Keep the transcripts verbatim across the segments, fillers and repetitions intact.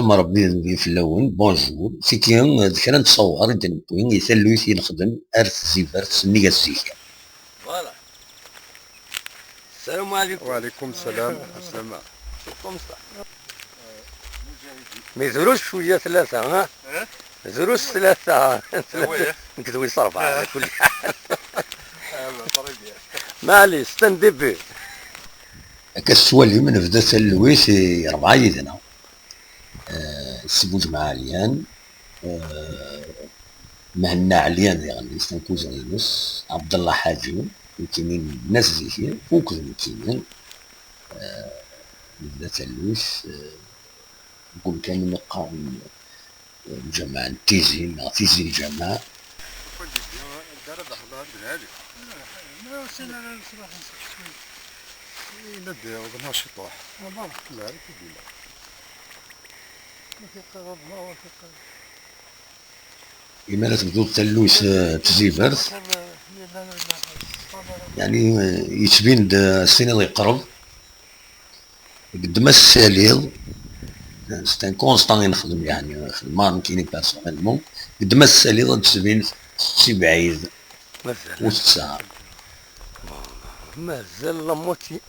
Am Ṛebbi d Nnbi fell-awen, bonjour. Tigi d kra n ttṣawar i d-newwi i tallut i nexdem ar Tzibert sennig at zik. Voilà. Salam alaikum. Wa alaikum salam. Aslama. Comme ça. Mais drus cwiya tlata, ha? Eh? Drus tlata. Sawa, eh? Nekk d wis ṛebɛa, ala kulli ḥal. Ah, très bien. Maɛlic, c'est un début. Akka tettwalim, nebda talwit i ṛebɛa yid-neɣ. Eh, Si Buǧemɛa Ɛelyan, eh, Mhenna Ɛelyan diɣen, c'est un cousin-ines, Ɛebdallah Ḥaǧi, nekkini n At Ziki, akked nekkini, eh, nebda talwit, eh, deg umkan umi qqaren, eh, lǧameɛ n Tizi, neɣ Tizi Lǧameɛ. Ina-d yaweḍ ciṭuḥ. Voilà. Lar i k-id-illa. Imi ara tebduḍ tallut, eh, n Tzibert, yeɛni, eh, yettbin-d, eh, s tiniḍ yeqreb. Deg ddem ad tessaliḍ, eh, c'est un constat i nexdem, yeɛni, xedmeɣ nekkini personnellement. Deg ddem ad tessaliḍ, ad d-tbin si bɛid. Mazal. Ur tettsaɛer. Mazal la moitié.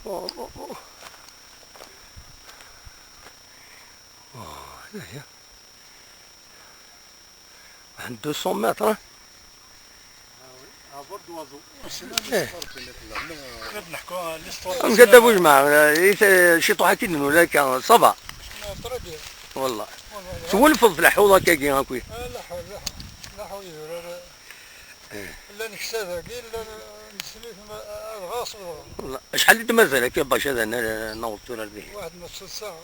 Oh, oh, oh. Oh, là, là. Deux cents mètres, hein. Eh. Amek a Dda Buǧemɛa, eh, ciṭuḥ akka i d-nula akka, ça va? Très bien. Wallah. Twelfeḍ f leḥḥuḍ akkagi akk. Ah, leḥḥuḍ, leḥḥuḍ, leḥḥuḍ idurar. Eh. Llan ksa dagi, llan neslit ma, ad ɣas. Wallah. Acḥal i d-mazal akka bac ad n-, naweḍ tura ar dihin? Waḥed n ssaɛa.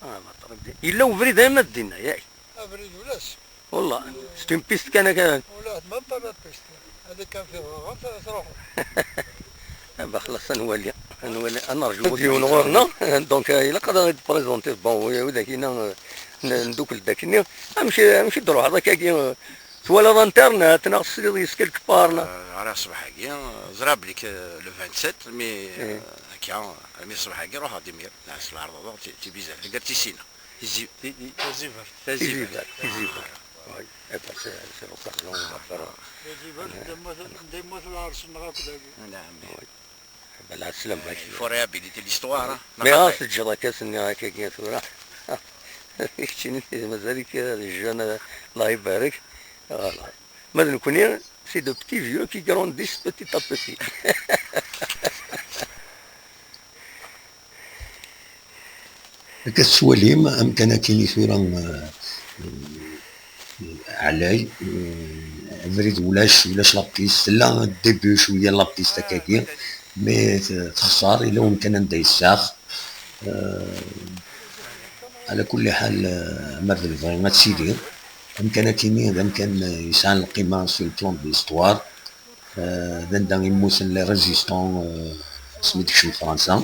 Ah, ma ṭrib di-, yella ubrid arma d dinna, yak? Abrid ulac. Wallah, c'est une piste kan akka. Ula même pas la piste. Ad kan fi dɣa, ad truḥ. Ah, bah, xlas, ad nwali, ad nwali, ad nerju. Yiwen ɣur-neɣ, donc, euh, ilaq ad aɣ-id-présenter, bon, wi-, widak-ina, euh, n-, ndukkel-d akkenni. Amek, amek i d-truḥeḍ akkagi, euh, twalaḍ internet, neɣ tesliḍ yes quelque part, neɣ? Euh, ara ṣṣbeḥ-agi, euh, ẓriɣ belli k-, le vingt-sept, mais, euh, akka, armi ṣṣbeḥ-agi ruḥeɣ-d imir, nɛas lɛerḍ, ti, ti bizar, gar tisina. Tizi-, ti-, ti-, Tazibert. Tazibert. Tizibert, tizibert. Oui. Eh ben, c'est, c'est pour ça que l'on va faire. Tazibert, d ammas, d ammas lɛerc-nneɣ akk dagi. Naɛam. Oui. Eh ben, lɛeslama. Il faut réhabiliter l'histoire, hein. Mais ah, teǧǧeḍ akka, s-nniɣ akka, akka tura. Keččini, mazal-ik d jeune, Allah ibarek. Voilà. Ma d nekkni, c'est de petits vieux qui grandissent petit à petit. Akka tettwalim amkan akini tura, euh, ɛlay, euh, abrid ulac, ulac la piste, tella début cwiya la piste akkagi, mais t-, texṣer, yella wemkan anda yessax. Euh, ɛla kulli ḥal, euh, amer d lebɣi ad tili. Amkan akini d amkan, euh, yesɛan lqima sur le plan de l'histoire. Euh, d anda i mmuten les résistants, euh, asmi d-tekcem Fransa.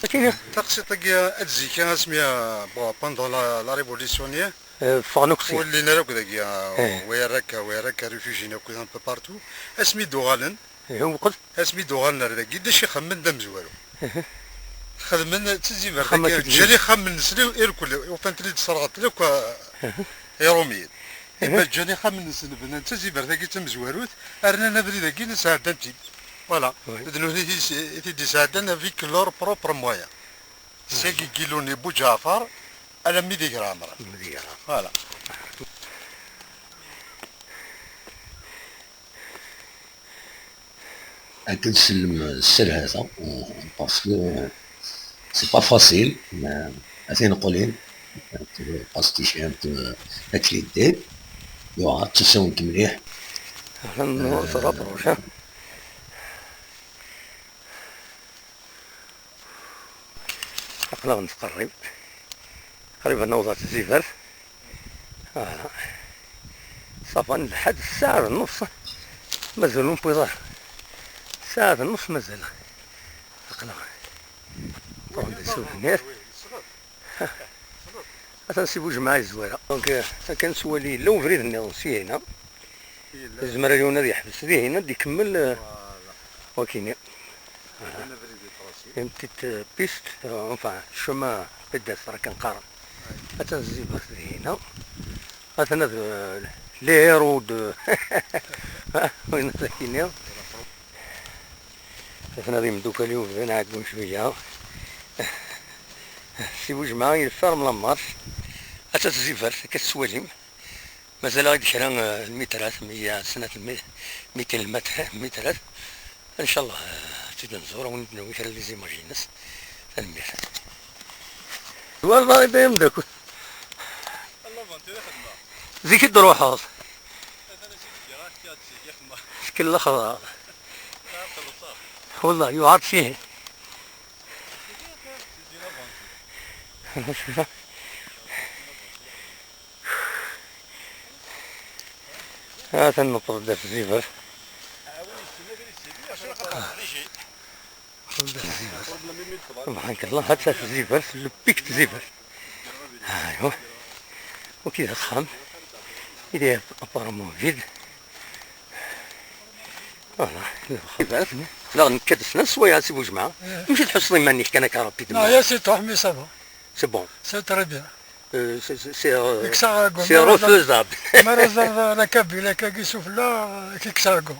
Taqsiṭ-agi ad zika asmi, euh, bon, pendant la, la révolution-nni, euh, ffɣen akk sya. Ur llin ara akk dagi, euh, eh, wa yerra akka, wa yerra akka, réfugiés akk un peu partout. Asmi d-uɣalen, eh, asmi d-uɣalen ar dagi, d acu i xemmen d amezwaru? Xedmen d tazibert, ǧǧan ixxamen-nsen irkel, ufan-ten-id sserɣen-ten akk, eh, Iṛumyen. Ima ǧǧan ixxamen-nsen, bnan d tazibert-agi d tamezwarut, rnan abrid-agi, sɛeddan-t-id. Voilà. Oui. D nutni i t-, i t-id-isɛeddan avec leurs propres moyens. Seg Giluni Buǧaɛfar alammi d Iger Ɛemran. Alammi d Iger Ɛemran. Voilà. Akken tsellem sserhata, parce que c'est pas facile, mais atan qulin, pastichant, aklidé, yuɣ ttessawent mliḥ. Atan, euh, ça rapproche, hein. Aql-aɣ nettqerrib. Qrib ad naweḍ ɣer Tzibert. Voilà. Ṣafa, nlḥa-d ssaɛa d nneṣ. Mazal ur newwiḍ ara. Ssaɛa d nneṣ mazal. Aql-aɣ. Ṭṭuḥen di Sudnir. Atan Si Buǧemɛa yezwara. Donc, euh, akken nettwali yella ubrid nniḍen si hina. Yezmer yiwen ad yeḥbes dihin, ad ikemmel, euh, wakini. Voilà. Une petite, euh, piste, euh, enfin, chemin pédestre, akken qqaren. Atan tzibert dihina. Atan ad, les héros de, win ad ak-iniɣ. Atan ad imeddukal-iw bdan ɛeggun cwiya. Si Bujemɛa yeffer mlammarc. Atan tzibert, akka tettwalim. Mazal-aɣ-d kra, eh, lmitrat, meyya snat lmi-, mitin lmat-, lmitrat. Ncallah, eh, ad tt-id-nẓur, ad wen-id-nawi kra n les images-ines. Tanemmirt. Twalaḍ a Ibrahim d akud. Zik i d-truḥeḍ. Tkellex. Wallah, yuɛer-d fihi. Atan newweḍ-d ɣer Tziver. Newweḍ-d ɣer Tziver. Subḥanak Allah, ha-tt-a Tziver, le pic n Tziver. Aywa. Waki d axxam. Il est apparemment vide. Voilà. Daɣen nekka-d snat swayeɛ si Bujemɛa. Amek i tḥusseḍ iman-ik kan akka rapidement? Non, ya c'est toi, mais ça va. C'est bon. C'est très bien. Euh, c'est, c'est, c'est, euh, Deg saɣ-, c'est ma ara refaisable. Ma ara ẓer la Kabylie akkagi sufella, kik sargo.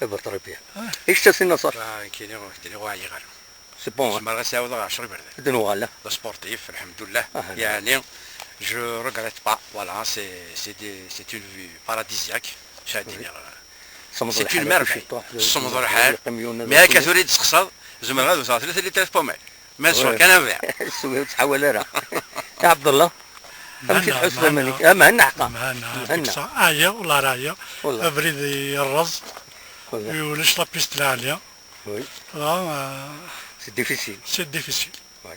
Eh ben, très bien. Ah. Ic tasin naṣar? Ah, kini, kini wa yiɣal. C'est bon, hein? Zemreɣ ad s-ɛawdeɣ ɛecra iberdan. Ad nuɣal, ah. D asportif, lḥemdullah. Ah, yeɛni, je regrette pas. Voilà, c'est, c'est des, c'est une vue paradisiaque. Cahdi. Oui. C'est une merveille. Semmeḍ lḥal. Mais akka tura i d-tesqsaḍ, zemreɣ ad wteɣ tlata litrat pomel. Ma d cceṛ kan a bɛiɣ. Swiɣ ur ttḥawal ara. Ya Ɛebdellah. Amek i tḥusseḍ iman-ik? Ah, Mhenna ḥqa. Mhenna. Mhenna. Ɛyiɣ, wallah ara ɛyiɣ. Wallah. Abrid yerreẓ. Wallah. Ulac la piste lɛali. Oui. Là, euh, c'est difficile. C'est difficile. Oui.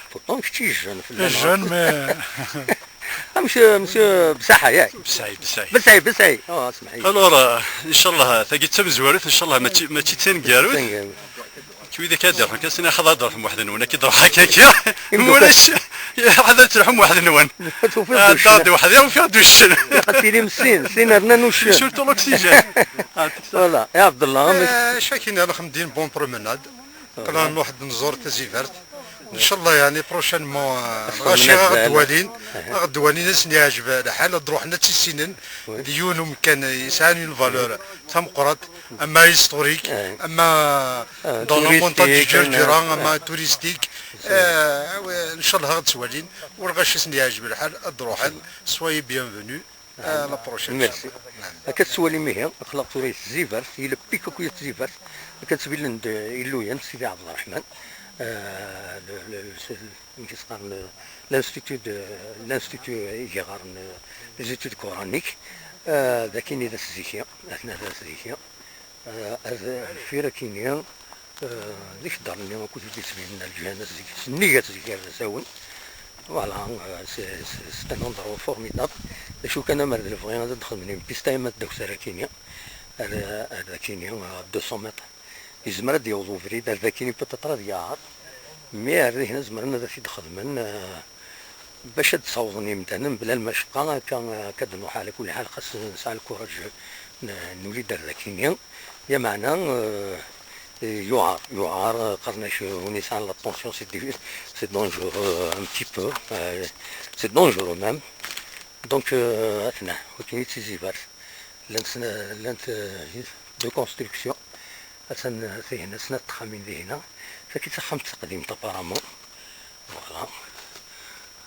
Pourtant, kečč i jeune fell-aneɣ. Jeune, mais Monsieur, monsieur Bsaḥa, yak? Bsaḥi, Bsaḥi. Bsaḥi, Bsaḥi. Oh, semḥ-iyi. Alors, euh, ncallah, tagi d tamezwarut, ncallah, mačči, mačči d taneggarut. Taneggarut. Kwi d akka ad d-iruḥen, kan sini xaḍ ad d-ruḥem weḥd-nwen, akka d-ruḥ akka, akka. Imdukal. Mulac, ad d-truḥem weḥd-nwen. Tufiḍ-d uccen. Ad d-weḥd-i, ufiɣ-d uccen. Ad tilim sin, sin rnan uccen. Surtout l'oxygène. Ah, voilà, ya Ɛebdellah, amek? Eh, cakini, alxemdin, bonne promenade. Aql-aɣ nruḥ ad nẓur Tazibert. Ncallah, yeɛni, prochainement, euh, lɣaci ad ɣ-d-walin, ad ɣ-d-walin, ad sen-yeɛjeb lḥal, ad d-ruḥen ad tt-issinen. D yiwen umkan yesɛan une valeur tameqqrant, ama historique, ama dans la montagne du Djurdjura, ama touristique. Euh, ncallah ad ɣ-d-walin, u lɣaci ad sen-yeɛjeb lḥal, ad d-ruḥen. Soyez bienvenus. Ah, la prochaine. Merci. Akka tettwalim ihi, aql-aɣ tura i Tzibert, i le pic akk i Tzibert, akka ttbilen-d Illuyen, Sidi Ɛebderreḥman, euh, le, le, le, amek i s-qqaren, le, l'institut de, l'institut i ɣ-qqaren, euh, les études coraniques, euh, d akkin i d asdiki, atna d asdiki. Eh, ar deffir akkin-nni, eh, d ikedder-nni akked i d-yettbinen ar lǧiha-nni zik, sennig ad zik ar d asawen. Voilà, eh, c'est, c'est, c'est un endroit formidable. D acu kan, amer d lebɣi ad d-xedmen une piste, ama d dawser akkin-nni. Ar, ar akkin-nni, eh, deux cents mètres. Yezmer ad d-yaweḍ ubrid, ar d akkin-nni peut-être ad yaɛer. Mi ar dihin zemren ad t-id-xedmen, eh, bac ad d-ssawḍen imdanen bla lmacqa, akka, akka d-nuḥ, ɛla kulli ḥal, xas nesɛa lkuṛaǧ n-, nuli-d ar dakini. Lameɛna, euh, yuɛer, yuɛer, euh, qqaren-ak, euh, win yesɛan la tension, c'est di-, c'est dangereux, euh, un petit peu, euh, c'est dangereux même. Donc, euh, atna, wakken i d Tizibert. Llant sna-, llant, euh, deux constructions. Atan, euh, tihin, snat texxamin dihina. Tagi d taxxamt taqdimt, apparemment. Voilà.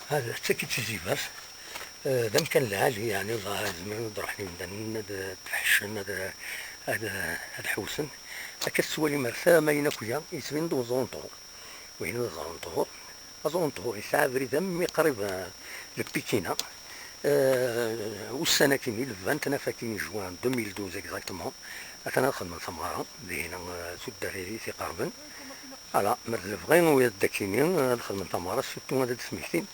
Hada, d tagi d Tizibert. Euh, d amkan lɛali, yeɛni, zemren ad d-ruḥen imdanen, ad, ad ḥeccen, ad, ad, ad ḥewsen. Akka tettwalim ar tama-in akya, yettbin-d uẓru n ṭhur. Wihin d aẓru n ṭhur. Aẓru n ṭhur yesɛa abrid am mi qrib, eh, le pic-ina. Eh, ussan akkin i lbant, naf akkin juin deux mille douze exactement. Atan ad xedmen tameɣra, dihin, eh, s uddarir i t-iqerben. Ala, mer d lebɣi, wiyaḍ d akkin-nni, eh, ad xedmen tameɣra, surtout ad d-smektin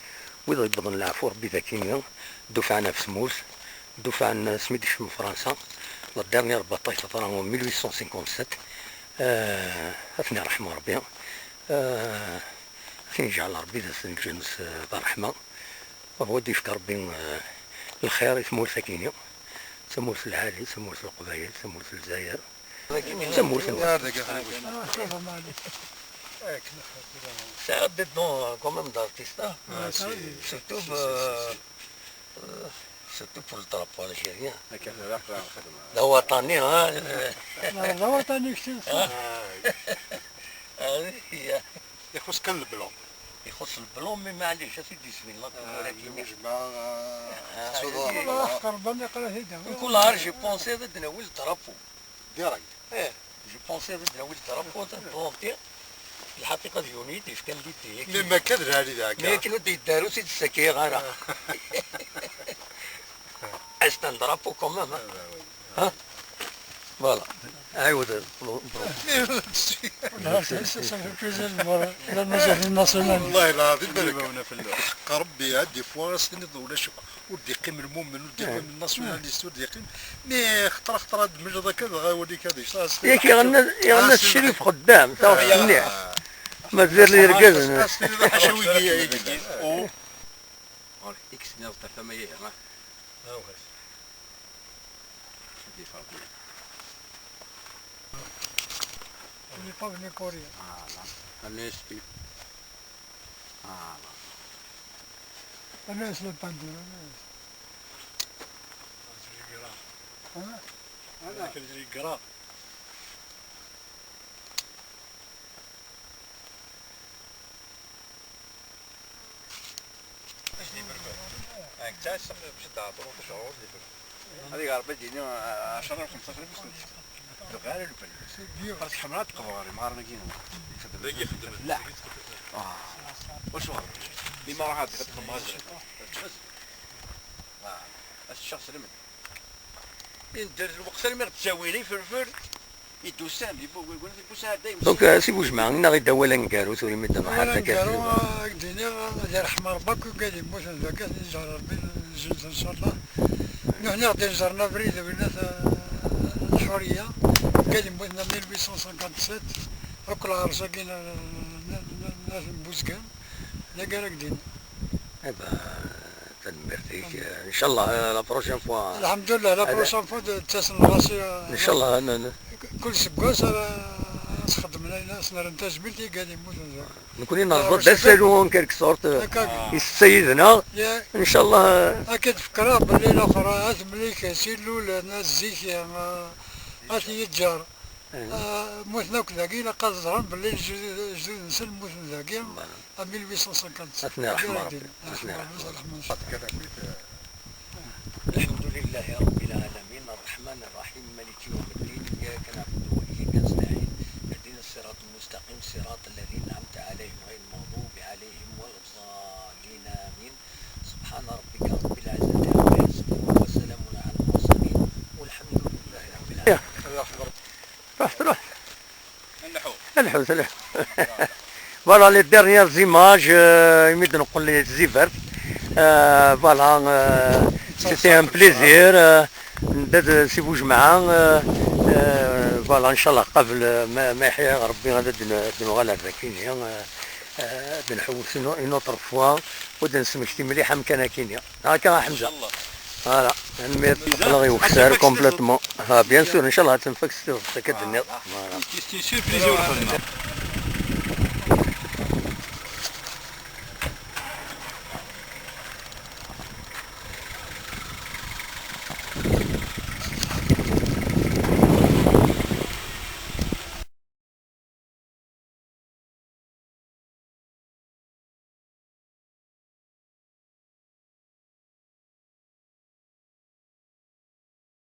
wid iwwḍen leɛfu Rebbi d akkin-nni, ddufa n ɣef tmurt, ddufa n asmi d-ikcem Fransa, la dernière bataille teḍra en mille huit cent cinquante-sept. Eh, ad ten-iṛḥem Rebbi. Eh, Ad ten-yeǧɛel Ṛebbi d at lǧens, eh, d ṛṛeḥma. Ad d-yefk Ṛebbi, eh, lxir i tmurt-agi-nni. Tamurt n lɛali, tamurt n Leqbayel, tamurt n Lezzayer. Tamurt n C'est un dedans quand même d'artiste, hein. Ah, si, surtout, si, si, euh, si, si. Euh, surtout pour le drapeau algérien. Akka, d الوطني, hein. D الوطني كثير, صح. Ah oui, ixuṣṣ kan leblanc. Ixuṣṣ leblanc, mais معليش, c'est discipline, là, ولكن. Ah, je pense, j'ai pensé, direct. Eh, je pensais d-nawi drapeau, lḥaqiqa d yiwen i d-yefkan l'idée. Mais ma akka d lɛali d akka. Mais akken ur d-yeddaru si d-ssakiɣ ara. C'est un drapeau quand même, hein. Ah, bah oui. Hein? Voilà. عاود. Mais ça, ça, ça fait plaisir de voir la majorité nationale. والله العظيم. Ḥeqq Rebbi, des fois, as-tiniḍ ulac akk. Ur d-yeqqim lmumen, ur d-yeqqim nationaliste, ur d-yeqqim. Mi xeṭṭer, xeṭṭer ad d-tmejreḍ akka, dɣa wali-k ad yecḍeḥ. Yak yeɣna, yeɣna Crif Xeddam, taɣect-nni. Mazal irgazen. Ɣer x-nniḍ ɣer tama-ihi, ha? Il n'est pas venu pour rien. Voilà. Voilà. Anez le peinture, anez. Hein? Voilà. Ad iɣerb ad d-yini ɛecra u xemsa xrif. Dɣa ara lbal. Xas ḥemmel ad tqeḍ ɣer imɣaren-agi. Dagi xeddmen. La. Ah. Wacu ɣer? Lima ruḥ ad txeddem azrem. Ah. Ad teččeɣ s lmend. Inder lweqt armi ɣ-d-ttawin ifelfel. Donc, euh, si Bujemɛa, inna-ɣ-id awal aneggaru, tura imi d-nruḥ ar taggara. Awal aneggaru, ad k-d-iniɣ, ad irḥem Rebbi akk igad yemmuten dagi, ad ten-iǧer Rebbi lǧennet, ncallah. Nutni ɣ-d-inẓern abrid, winat, euh, lḥuriya, igad yemmuten en mille huit cent cinquante-sept, akk lɛerc-agi n, n, n, n At Buzgan, dagi ara k-d-iniɣ. Eh ben, tanemmirt-ik. Ncallah, euh, la prochaine fois. Lḥemdullah, la prochaine fois d-ttasen ɣas, euh, ncallah, n-, n-, kul seggas ara s-xedmen ayen, ad sen-rren tajmilt i igad yemmuten da. Nekni nerẓa-d asalu en quelque sorte, euh, akka, yessayid-nneɣ. Ncallah, euh, akka d-fekreɣ belli laxer ad temlik s ilulen, a zik, euh, ad t-yeǧǧer. Eh. Euh, mmuten akk dagi, ilaq ad ẓren belli lejdud-, lejdud-nsen mmuten dagi. Voilà. En mille huit cent cinquante-sept. Ad ten-iṛḥem Rebbi. Ad ten-iṛḥem Rebbi. الحمد لله رب العالمين، الرحمن الرحيم، مالك يوم الدين، إياك نعبد وإياك نستعين، اهدنا الصراط المستقيم، صراط الذين أنعمت عليهم، غير المغضوب عليهم ولا الضالين، آمين. سبحان ربك رب العزة عما يصفون، وسلام على المرسلين، والحمد لله رب العالمين. روح، روح. Lḥut, lḥut. Voilà les dernières images, euh, imi d-neqqel les Zivert. Euh, voilà, euh, c'était un plaisir, euh, d-, d-, si Bujemɛa, euh, euh, voilà, ncallah qabel, euh, ma, ma iḥya Rebbi ad d-, d-nuɣal ar dakini, euh, euh, ad nḥewwes une, une autre fois, u ad nesmekti mliḥ amkan akini. Haka a Ḥemza. Voilà. Tanemmirt, aql-aɣ i ukessar complètement. Ha, bien sûr, ncallah ad tenfak s tiẓeṭ akka d-tenniḍ. Voilà. Une surprise i ur xedmeɣ.